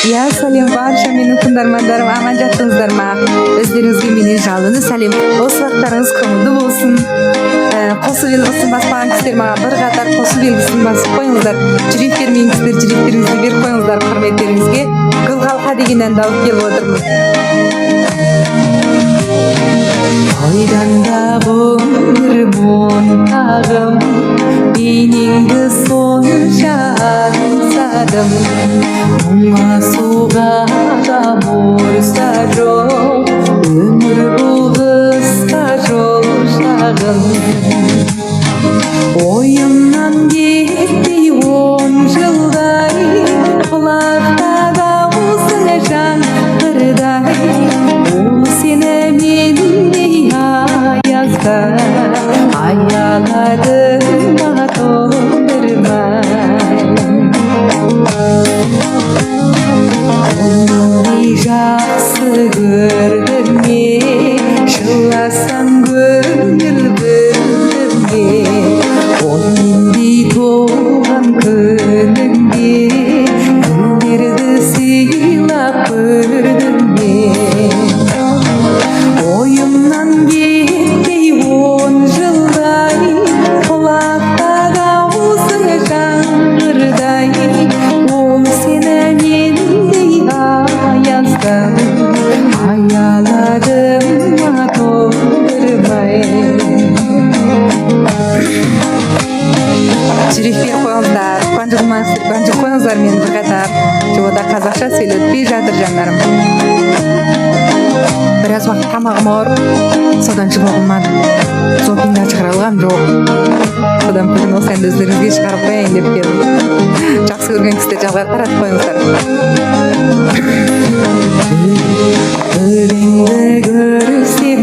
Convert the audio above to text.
Иә, сәлем барша менің тыңдармандарым, аман жаттыңыздар ма? Өздеріңізге менен жалынды сәлем. Осы уақыттарыңыз көңілді болсын. Қосу белгісін баспаған кісілер маған бір қатар қосу белгісін басып қойыңыздар. Жүрек бермеген кісілер жүректеріңізді беріп қойыңыздар. Құрметтеріңізге «Гүл қалқа» деген әнді алып келіп отырмын. Ойдан да өмір монтағым, бейнеңді сонша аңсадым. Мұңасуға да мұрса жоқ, өмір бұл қысқа жол шағын. Ойымнан кетпей 10 жылдай, құлақта дауысың жаңғырдай. Ол сені мендей аязда аялады ма, тоңдырмай? Мұндай жақсы көрдің ме, жыласаң, көңіл бөлдің ме? Ол мендей туған күніңде гүлдерді сыйлап көрдің ме? Ойымнан кетпей 10 жылдай, құлақта дауысың жаңғырдай. Ол сені мендей аязда аялады ма, тоңдырмай? Жүрек беріп қойыңыздар, қуанжы қойыңыздар мені бір қатар. Жобада қазақша сөйлетпей жатыр, жандарым. Біраз уақыт тамағым ауырып, содан жыба қылмадым, зопинг шығара алғам жоқ. Содан бүгін осы әнді өздеріңізге шығарып қояйын деп келдім. Жақсы көрген кісілер жалға таратып қойыңыздар. Төбеңді көрсем.